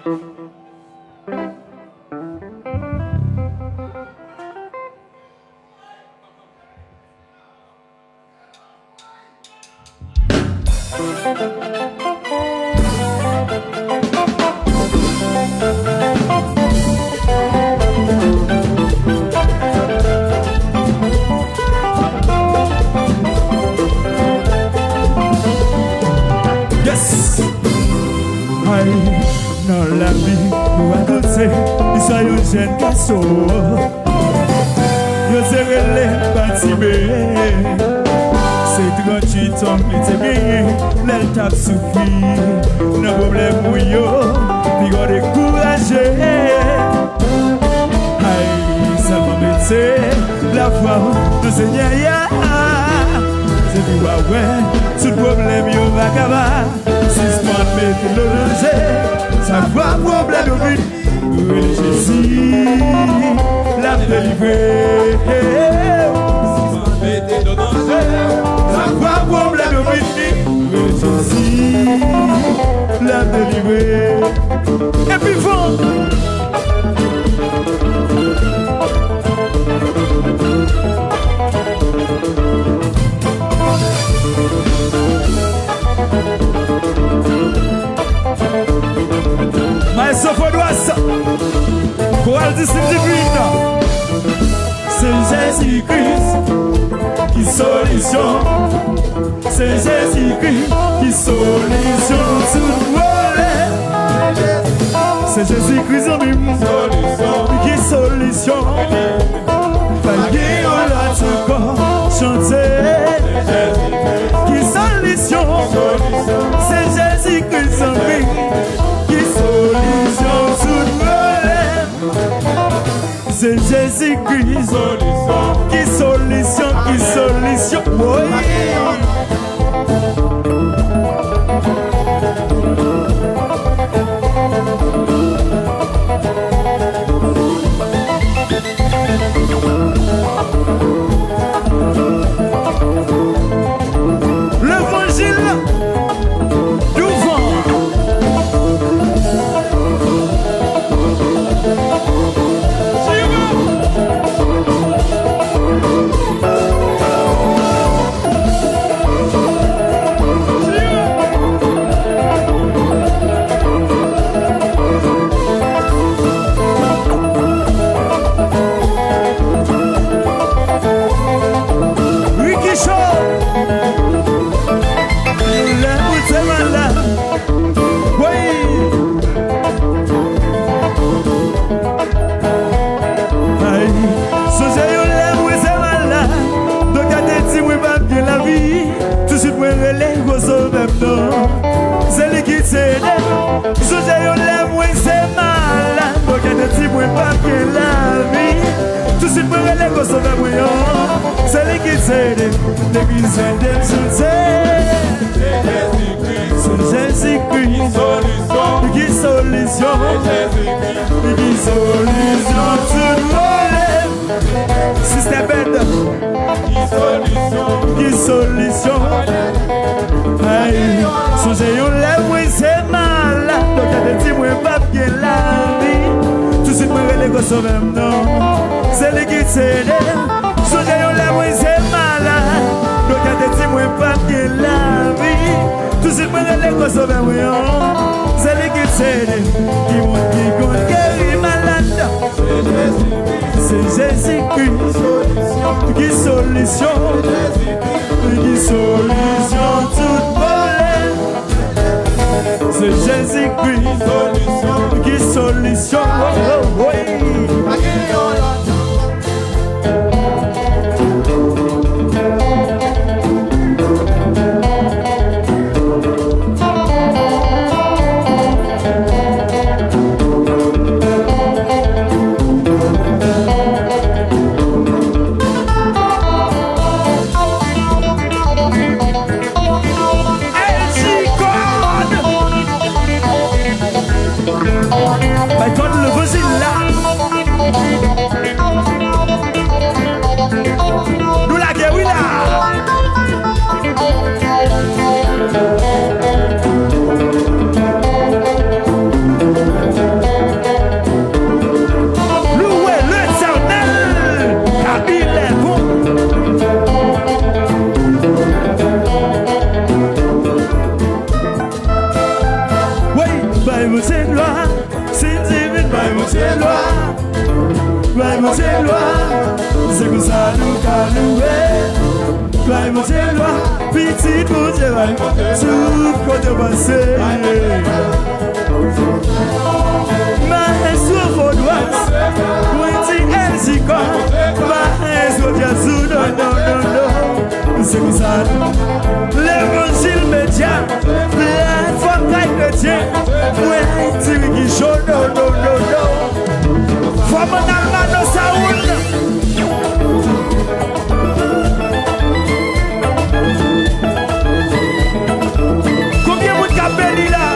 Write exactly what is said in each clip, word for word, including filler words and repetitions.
Yes! Ay, nan lavi, nou rakonte istwa yon jèn gason. Yo te rele Batime. Se tranntuit an li te genyen lè l t ap soufri nan pwoblèm mwen yo. Li pa dekouraje. Ay, sèlman mete lafwa w nan Senyè a. Se pou w a wè tout pwoblèm yo va kaba. Sispann mete dlo nan je. Chak fwa pwoblèm yo vini, rele Jezi, l ap delivre. Sispann mete dlo nan je. Chak fwa pwoblèm yo vini, rele Jezi, l ap delivre. Epi fò. Maestro Fodwas, koral Disip Diven. Se Jezi Kris ki solisyon. Se Jezi Kris ki solisyon tout pwoblèm. Se Jezi Kris zanmi m ki solisyon. Pa gen yon lòt ankò. Chante. Ki solisyon. Se Jezi Kris zanmi m ki solisyon tout pwoblèm. Se Jezi Kris ki solisyon, ki solisyon. Woy. Levanjil douvan. Ricky Show. Lè ou te malad. Woy. Ay, sonje yon lè mwen te malad, doktè te di mwen p ap gen lavi. Tousuit mwen rele gwo Sovè m nan. Se li ki te ede m. Sonje yon lè mwen te malad, doktè te di mwen p ap gen lavi. Tousuit mwen rele gwo Sovè mwen an. Se li ki te ede m. Legliz ede m chante. Se Jezi Kris ki solisyon. Ki solisyon tout pwoblèm. Sistè Bèt. Ki solisyon. Ay, sonje yon lè mwen te malad, doktè te di mwen p ap gen lavi. Tousuit mwen rele gwo Sovè m nan. Se li ki te ede m. Sonje yon lè mwen te malad, doktè te di mwen p ap gen lavi. Tousuit mwen rele gwo Sovè mwen an. Se li ki te ede m, ki moun ki konn geri malad. Se Jezi Kris ki solisyon. Ki solisyon tout pwoblèm. Se Jezi Kris ki solisyon. Oh, oh, oh. Bay kòd levanjil la. Nou lage wi la. Bay Bondye glwa, Senti vin bay Bondye glwa. Bay Bondye glwa, se konsa nou ka louwe. Bay Bondye glwa, pitit Bondye bay Bondye tout kote w pase. Maestro Vodouas, mwen di Elzikò, maestro Diazou, non, non, non, non. Se konsa. Levanjil Medya, platfòm kay kretyen, mwen Ayiti wi ki cho, no, no, no, no. Fò m ann al Mano Sound. Konbyen moun k ap beni la?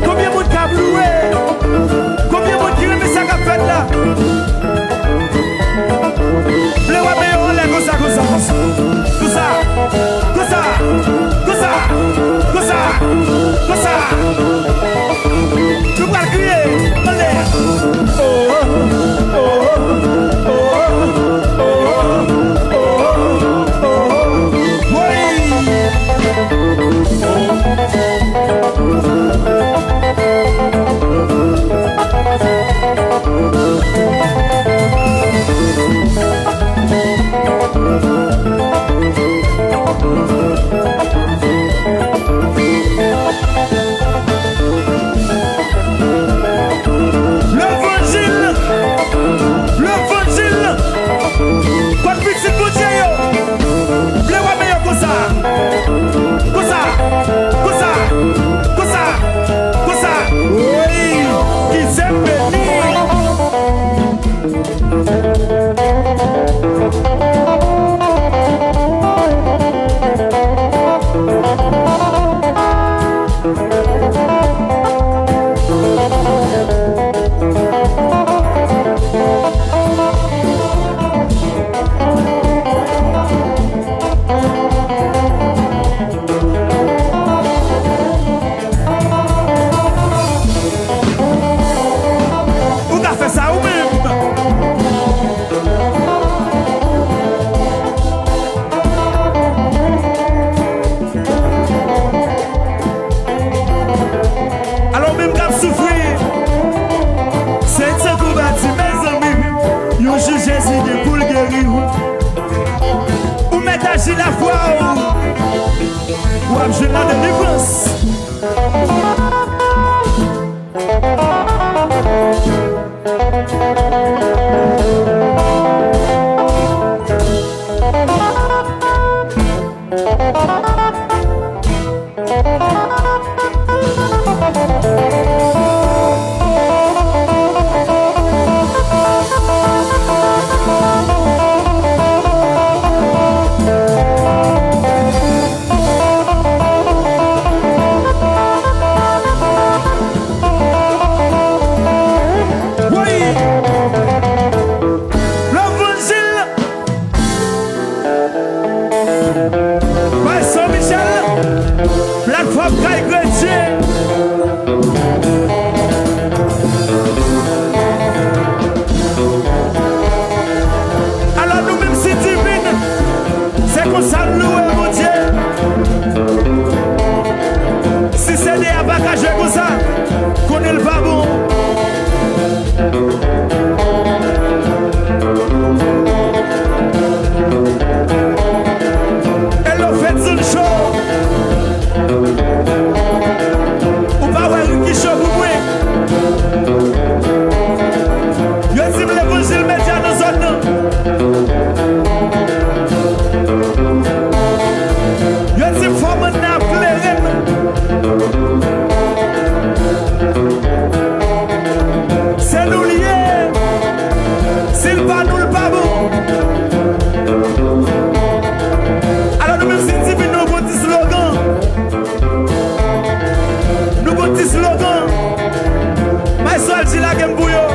Konbyen moun k ap louwe? Konbyen moun ki renmen sa k ap fèt la? Vle wè men yo anlè konsa, konsa, konsa. Konsa, konsa, konsa, konsa, konsa. Nou pral kriye anlè. Oh, oh, oh, oh, oh, oh, oh, oh, oh, oh. Woy! Levanjil! Levanjil! Kot pitit Bondye yo? Vle wè men yo konsa. Konsa, konsa, konsa, konsa. Wi, ki se beni. Ou ka fè sa ou menm. Alò, ou menm k ap soufri, se tankou Batimè, mezanmi, yon jou Jezi gen pou l geri w. Ou mèt aji lafwa w, w ap jwenn ladelivrans. Wi! Levanjil! Bay San Michel, platfòm kay kretyen. Alò nou menm si divin, se konsa n louwe Bondye. Si Senyè a pa ka jwe konsa, konnen l pa bon. Hello, Fedson Show. Ou pa wè Ricky Show pou mwen? Yo di m Levanjil Medya nan zòn nan. Yo di m fò m ann nan ap klere m. Se nou l ye. Si l pa nou, l pa bon. Alò nou menm si n di vin nou gon ti slogan. Nou gon ti slogan. Maestro Alji lage m pou yo.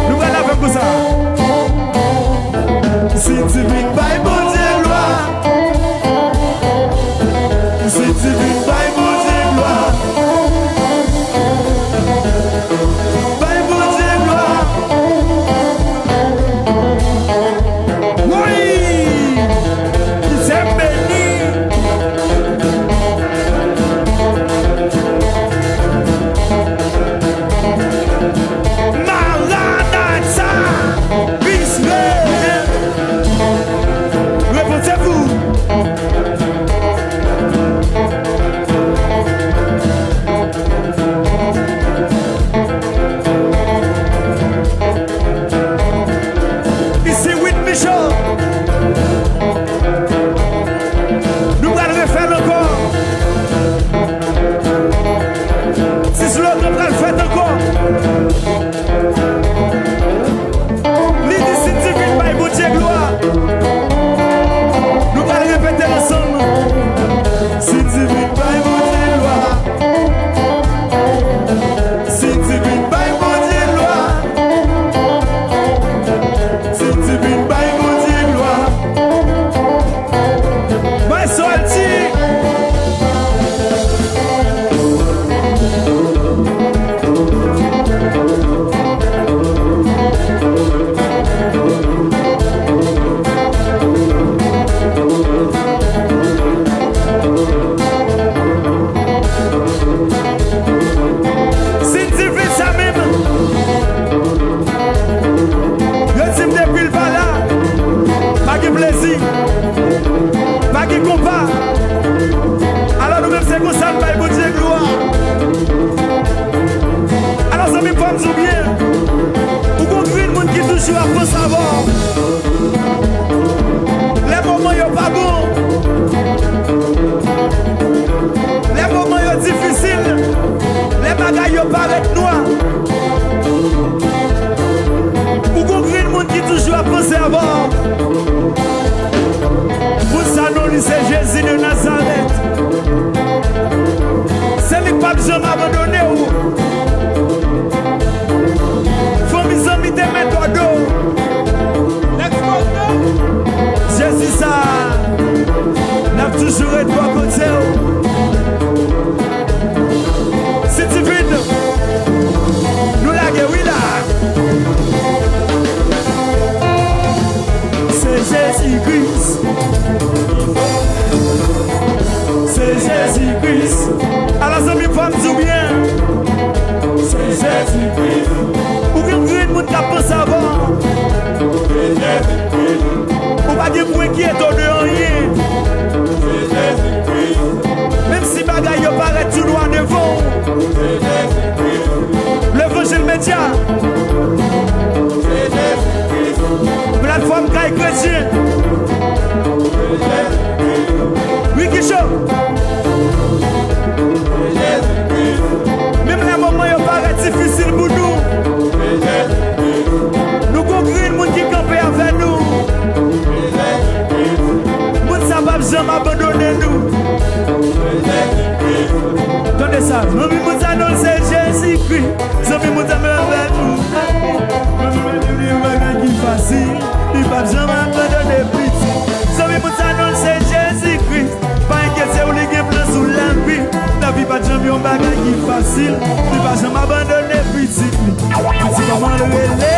Nou pral avè m konsa. Si ti vin bay Bondye glwa. Si ti vin bay Bondye glwa. Bay Bondye glwa. Bondye ap panse avè w. Lè moman yo pa bon, lè moman yo difisil, lè bagay yo parèt nwa, ou gon grenn moun ki toujou ap panse avè w. Moun sa non li se Jezi de Nazarèt. Se li k p ap janm abandone w. Fanmi, zanmi te met bò do. Jezi sa, l ap toujou ret bò kote w. Si Divin, nou lage wi la. Se Jezi Kris. Se Jezi Kris. Ala zanmi pa m di w byen. Se Jezi Kris. Ou gen grenn moun k ap panse avè w. Se Jezi Kris. Ou pa gen pou enkyete w de anyen. Se Jezi Kris. Menm si bagay yo parèt tou nwa devan w. Se Jezi Kris. Levanjil Medya. Se Jezi Kris. Platfòm Kay Kretyen. Ricky Show. Menm lè moman yo parèt difisil pou nou, nou gon grenn moun ki kanpe avè nou. Moun sa p ap janm abandone nou. Tande sa, zanmi, moun sa non l se Jezi Kris. Zanmi, moun sa menm avè nou. Zanmi, moun sa menm bagay ki fasil. Li p ap janm abandone pitit. Zanmi, moun sa non l se Jezi Kris. Pa enkyete w, li gen plan sou lavi. Lavi pa t janm yon bagay ki fasil. Li pa janm abandone pitit li. Pitit kòman l rele?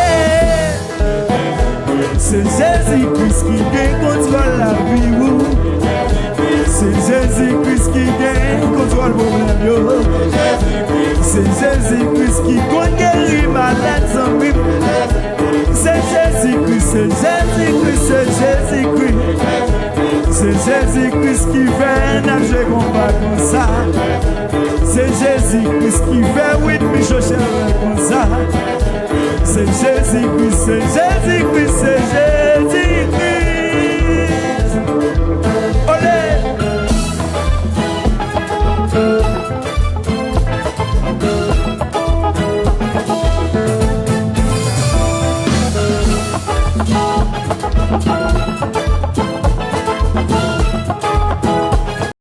Se Jezi Kris ki gen kontwòl lavi w. Se Jezi Kris ki gen kontwòl pwoblèm yo. Se Jezi Kris ki konn geri malad, zanmi m. Se Jezi Kris, se Jezi Kris, se Jezi Kris. Se Jezi Kris ki fè n ap jwe konpa konsa. Se Jezi Kris ki fè Whitney Michel konsa. Se Jezi Kris, se Jezi Kris, se Jezi.